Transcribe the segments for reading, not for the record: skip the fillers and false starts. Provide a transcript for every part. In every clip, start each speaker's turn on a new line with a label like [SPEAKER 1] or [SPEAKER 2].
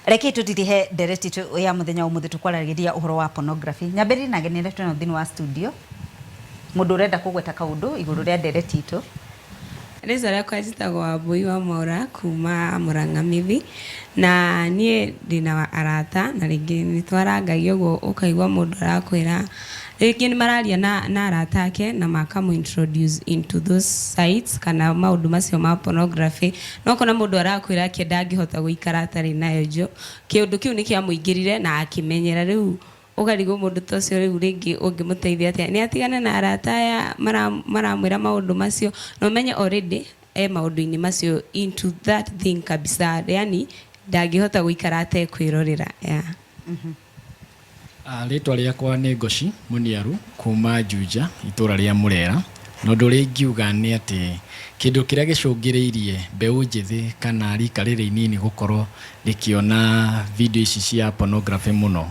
[SPEAKER 1] Reke tũtirihe ndereti itũ ya mũthenya wa ũmũthĩ tũkwaragĩria ũhoro wa pornography. Nyambĩrĩrie na ageni arĩa twĩnao thĩinĩ wa studio. Mũndũ ũrenda kũgweta kaũndũ igũrũ rĩa ndereti itũ.
[SPEAKER 2] Rĩtwa rĩakwa njĩtagwo Wambũi wa Mwaũra kuma Mũrang'a Mithi, na niĩ ndĩna arata na rĩngĩ nĩ twarangagia ũguo ũkaigua mũndũ arakwĩra, rĩngĩ nĩ mararia na arata ake na makamũ introduce into those sites kana maũndũ macio ma pornography, na ũkona mũndũ arakwĩra ke ndangĩhota gũikara atarĩ nayo njũ, kĩũndũ kĩu nĩ kĩamũingĩrire na akĩmenyera rĩu ũkarigwo mũndũ ta ũcio rĩu rĩngĩ ũngĩmũteithia atĩa, nĩ atigane na arata aya maramwĩra maũndũ macio, na ũmenye already e maũndũ-inĩ macio into that thing kabisa, yani ndangĩhota gũikara atekwĩrorera, yeah.
[SPEAKER 3] Rĩtwa rĩakwa nĩ Ngoci Mũniaru kuma Juja itũra rĩa Mũrera. Na ũndũ ũrĩa ingiuga nĩ atĩ kĩndũ kĩrĩa gĩcũngĩrĩirie mbeũ njĩthĩ kana rika rĩrĩ inini gũkorwo rĩkĩona video ici cia pornography mũno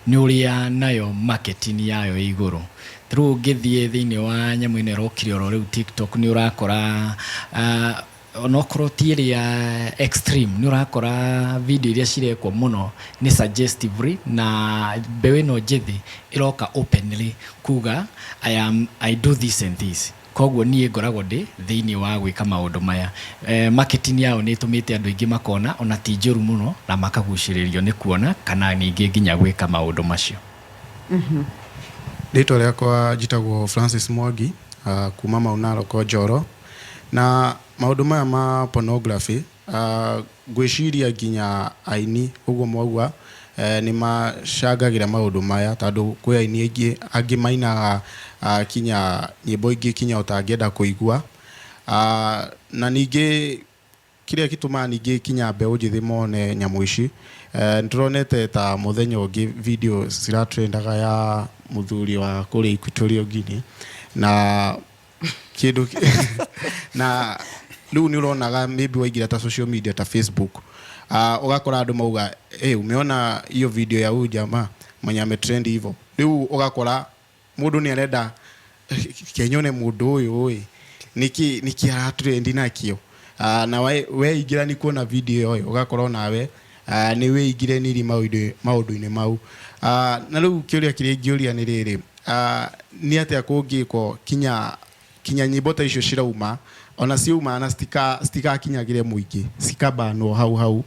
[SPEAKER 3] nĩ ũrĩa nayo marketing yayo ĩ igũrũ. Ta rĩu ũngĩthiĩ thĩinĩ wa nyamũ ĩno ĩrokire oro rĩu TikTok, nĩ ũrakora onokorwo ti ĩrĩa extreme, nĩ ũrakora video iria cirekwo mũno nĩ suggestively, na mbeũ ĩno njĩthĩ ĩroka openly kuga, "I am, I do this and this." Koguo niĩ ngoragwo ndĩ thĩinĩ wa gwĩka maũndũ maya. Marketing yao nĩ ĩtũmĩte andũ aingĩ makona ona ti njũru mũno na makagucĩrĩrio nĩ kuona kana ningĩ nginya gwĩka maũndũ macio.
[SPEAKER 4] Rĩtwa rĩakwa njĩtagwo Francis Mwangi, kuma Mau Narok Njoro. Na maũndũ maya ma pornography, ngwĩciria nginya aini ũguo mwauga, nĩ macangagĩra maũndũ maya, tondũ kwĩ aini aingĩ angĩ mainaga kinya nyĩmbo ingĩ kinya ũtangĩenda kũigua. Na ningĩ kĩrĩa gĩtũmaga ningĩ kinya mbeũ njĩthĩ mone nyamũ ici, nĩ tũronete ta mũthenya ũngĩ video ciratrendaga ya mũthuri wa kũrĩa Equatorial Guinea na kĩndũ na rĩu nĩ ũronaga maybe waingĩra ta social media ta Facebook, ũgakora andũ mauga, "Hey, umeona hiyo video ya huyu jamaa mwenye ametrend hivyo?" Rĩu ũgakora mũndũ nĩ arenda kenyone mũndũ ũyũ ĩ nĩkĩ aratrendi nakĩo. Na weingĩra nĩ kuona video ĩyo, ũgakora nawe nĩ wĩingire niri maũndũ-inĩ mau. Na rĩu kĩũria kĩrĩa ingĩũria nĩ rĩrĩ, nĩ atĩa kũngĩkwo kinya nyĩmbo ta icio cirauma, ona ciauma na citigakinyagĩre mũingĩ, cikabanwo hau hau,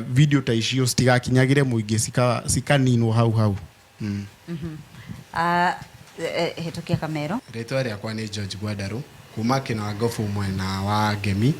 [SPEAKER 4] video ta icio citigakinyagĩre mũingĩ, cikaninwo hau hau?
[SPEAKER 1] Hĩtũkia kamero.
[SPEAKER 5] Rĩtwa rĩakwa nĩ George Gwandarũ kuma Kĩnangobu mwena wa Ngemi.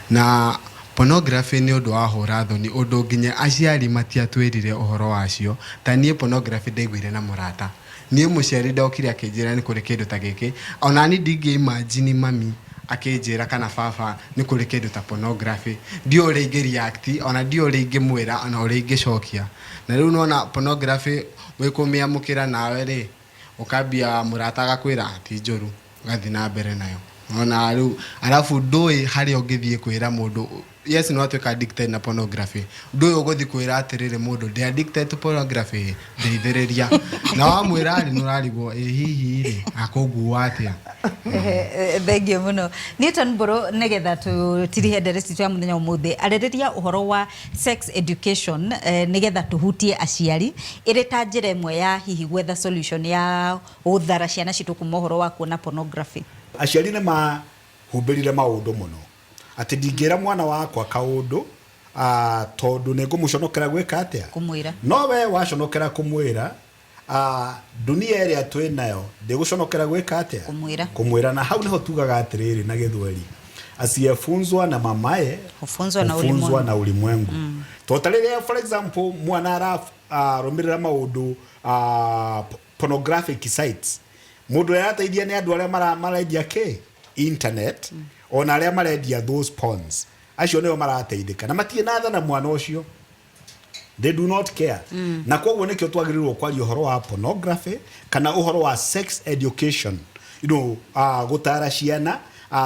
[SPEAKER 5] Na pornography nĩ ũndũ wa hũra thoni, ũndũ nginya aciari matiatwĩrire ũhoro wacio. Ta niĩ pornography ndaiguire na mũrata. Niĩ mũciari ndokire akĩnjĩra nĩ kũrĩ kĩndũ ta gĩkĩ, ona ni ndingĩ imagine mami akĩnjĩra kana baba nĩ kũrĩ kĩndũ ta pornography. Ndiũĩ ũrĩa ingĩ react, ona ndiũĩ ũrĩa ingĩmwĩra, ona ũrĩa ingĩcokia. Na rĩu nona pornography wĩkũmĩamũkĩra nawe rĩ, ũkambia mũrata agakwĩra ti njũru, ũgathiĩ na mbere nayo. Ona rĩu arabu ndũĩ harĩa ũngĩthiĩ kwĩra mũndũ. Yes, nĩ watuĩka addicted na pornography, ndũĩ ũgũthiĩ kwĩra atĩrĩrĩ mũndũ, "Ndĩ addicted to pornography, ndeithĩrĩria." Na wamwĩra rĩ, nĩ ũrarigwo ĩ hihi rĩ akũngua atĩa.
[SPEAKER 1] Thengiũ mũno, Newton Mbũrũ. Nĩgetha tũtirihe ndereti citũ ya mũthenya ũmũthĩ, arĩrĩria ũhoro wa sex education, nĩgetha tũhutie aciari ĩrĩ ta njĩra ĩmwe ya hihi gwetha solution ya gũthara ciana citũ kuma ũhoro wa kuona pornography.
[SPEAKER 6] Aciari nĩ mahumbĩrire maũndũ mũno atĩ ndingĩra mwana wakwa kaũndũ, tondũ nĩ ngũmũconokera gwĩka atĩa?
[SPEAKER 1] Kũmwĩra.
[SPEAKER 6] No we waconokera kũmwĩra, dunia ĩrĩa twĩ nayo ndĩgũconokera gwĩka atĩa?
[SPEAKER 1] Kũmwĩra.
[SPEAKER 6] Kũmwĩra. Na hau nĩho tugaga atĩrĩrĩ na Gĩthweri, "Asiyefunzwa na mamaye
[SPEAKER 1] hufunzwa na
[SPEAKER 6] hufunzwa
[SPEAKER 1] ulimwengu."
[SPEAKER 6] Na ulimwengu. To ta rĩrĩa, for example, mwana ararũmĩrĩra maũndũ pornographic sites, mũndũ ũrĩa arateithia nĩ andũ arĩa marendia kĩ internet, ona arĩa marendia those porns, acio nĩo marateithĩka na matirĩ na tha na mwana ũcio. They do not care. Na koguo nĩkĩo twagĩrĩirwo kwaria ũhoro wa pornography kana ũhoro wa sex education, gũtara ciana,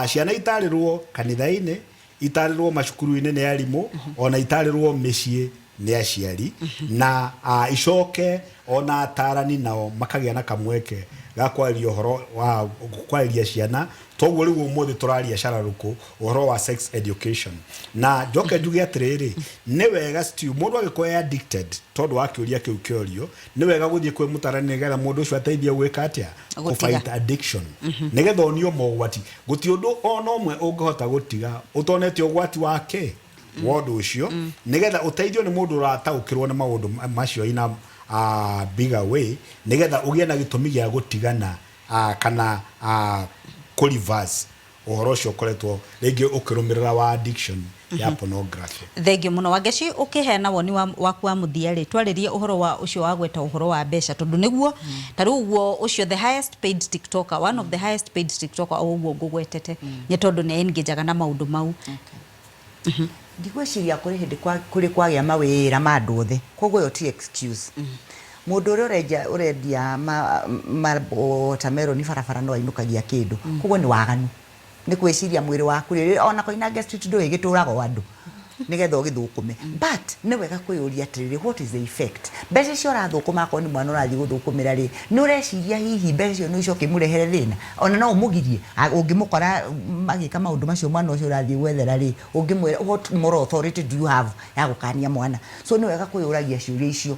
[SPEAKER 6] ciana itarĩrwo kanitha-inĩ, itarĩrwo macukuru-inĩ nĩ arimũ, ona itarĩrwo mĩciĩ. Nĩ aciari na icoke ona atarani nao makagĩa na kamweke ga kwaria ũhoro wa kwarĩria ciana. Toguo rĩu ũmũthĩ tũraria cararũkũ ũhoro wa sex education. Na njoke njuge atĩrĩrĩ, nĩ wega still mũndũ angĩkorwo e addicted, tondũ wa kĩũria kĩu kĩorio, nĩ wega gũthiĩ kwĩ mũtarani nĩgetha mũndũ ũcio ateithie gwĩka atĩa?
[SPEAKER 1] Gũtiga.
[SPEAKER 6] Kũ-fight addiction, nĩgetha onio mogwati. Gũtirĩ ũndũ ona ũmwe ũngĩhota gũtiga ũtonete ũgwati wake wa ũndũ ũcio, nĩgetha ũteithio nĩ mũndũ ũrataũkĩrwo nĩ maũndũ macio in a bigger way, nĩgetha ũgĩe na gĩtũmi gĩa gũtigana kana kũ reverse ũhoro ũcio ũkoretwo rĩngĩ ũkĩrũmĩrĩra wa addiction ya pornography.
[SPEAKER 1] Thengio mũno, Wangeci. Ũkĩheana woni waku wa mũthia rĩ, twarĩrie ũhoro wa ũcio wa gweta ũhoro wa mbeca, tondũ nĩguo ta rĩu ũguo ũcio the highest paid tiktoker, one of the highest paid tiktoker, o ũguo ngũgwetete, nĩ tondũ nĩ engageaga na maũndũ mau.
[SPEAKER 7] Ndigwĩciria kũrĩ hĩndĩ kũrĩ kwagĩa mawĩra ma andũ othe, koguo ĩyo ti excuse. Mũndũ ũrĩa ũrenja ũrendia ma watermelon barabara no ainũkagia kĩndũ, koguo nĩ waganu nĩ kwĩciria mwĩrĩ waku rĩ ona Koinange Street ndũĩ gĩtũraga o andũ nĩgetha ũgĩthũkũme. But nĩ wega kwĩyũria atĩrĩrĩ, what is the effect? Mbeca icio ũrathũkũma, akorwo nĩ mwana ũrathiĩ gũthũkũmĩra rĩ, nĩ ũreciria hihi mbeca icio no icoke imũrehere thĩna? Ona no ũmũgirie ũngĩmũkora magĩka maũndũ macio mwana ũcio ũrathiĩ gwethera rĩ, ũngĩmwĩra, what moral authority do you have ya gũkania mwana? So nĩ wega kwĩyũragia ciũria icio.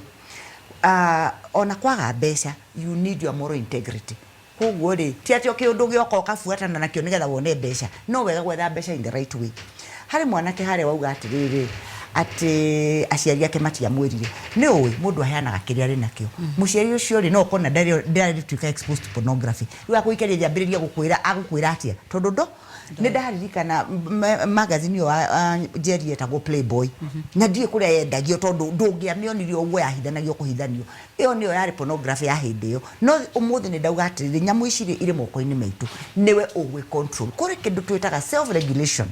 [SPEAKER 7] Ona kwaga mbeca, you need your moral integrity. Koguo rĩ, ti atĩ o kĩũndũ gĩoka ũkabuatana nakĩo nĩgetha wone mbeca. No wega gwetha mbeca in the right way. Harĩ mwanake harĩa wauga atĩrĩrĩ, atĩ aciari ake matiamwĩrire. Nĩ ũĩ mũndũ aheanaga kĩrĩa arĩ nakĩo. Mũciari ũcio rĩ, no ũkona ndarĩtuĩka exposed to pornography, rĩu akũikaria thĩ ambĩrĩrie gũkwĩra, agũkwĩra atĩa tondũ ndo nĩ ndaririkana magazine ĩyo Njeri yetagwo Playboy, na ndiũĩ kũrĩa yendagio tondũ ndũngĩamĩonire ũguo, yahithanagio kũhithanio. Ĩyo nĩyo yarĩ pornography ya hĩndĩ ĩyo. No ũmũthĩ nĩ ndauga atĩrĩrĩ, nyamũ ici rĩ, irĩ moko-inĩ maitũ, nĩwe ũgwĩ control. Kũrĩ kĩndũ twĩtaga self regulation.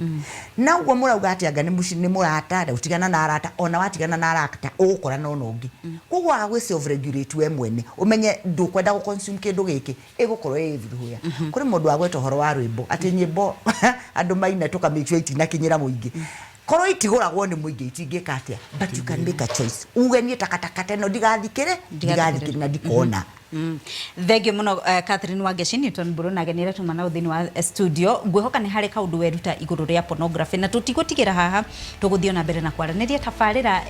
[SPEAKER 7] Na ũguo mũrauga atĩ anga nĩ mũrata, ũtigana na arata, ona watigana na arata ũgũkorana ona ũngĩ. Koguo waga gwĩ self regulate we mwene, ũmenye ndũkwenda gũ consume kĩndũ gĩkĩ, ĩgũkorwo ĩ everywhere. Kũrĩ mũndũ wagweta ũhoro wa rwĩmbo, atĩ nyĩmbo andũ maina tũka make sure itinakinyĩra mũingĩ. Korwo itigũragwo nĩ mũingĩ, itingĩka atĩa? But you can make a choice, uge niĩ takataka ta ĩno ndigathikĩre, ndigathikĩre na ndikona.
[SPEAKER 1] Thengio mũno, Catherine Wangeci Newton Mburu na ageni arĩa tuma nao thĩinĩ wa studio. Ngwĩhoka nĩ harĩ kaũndũ weruta igũrũ rĩa pornography, na tũtigũtigĩra haha, tũgũthiĩ ona mbere na kwaranĩria tabarĩra.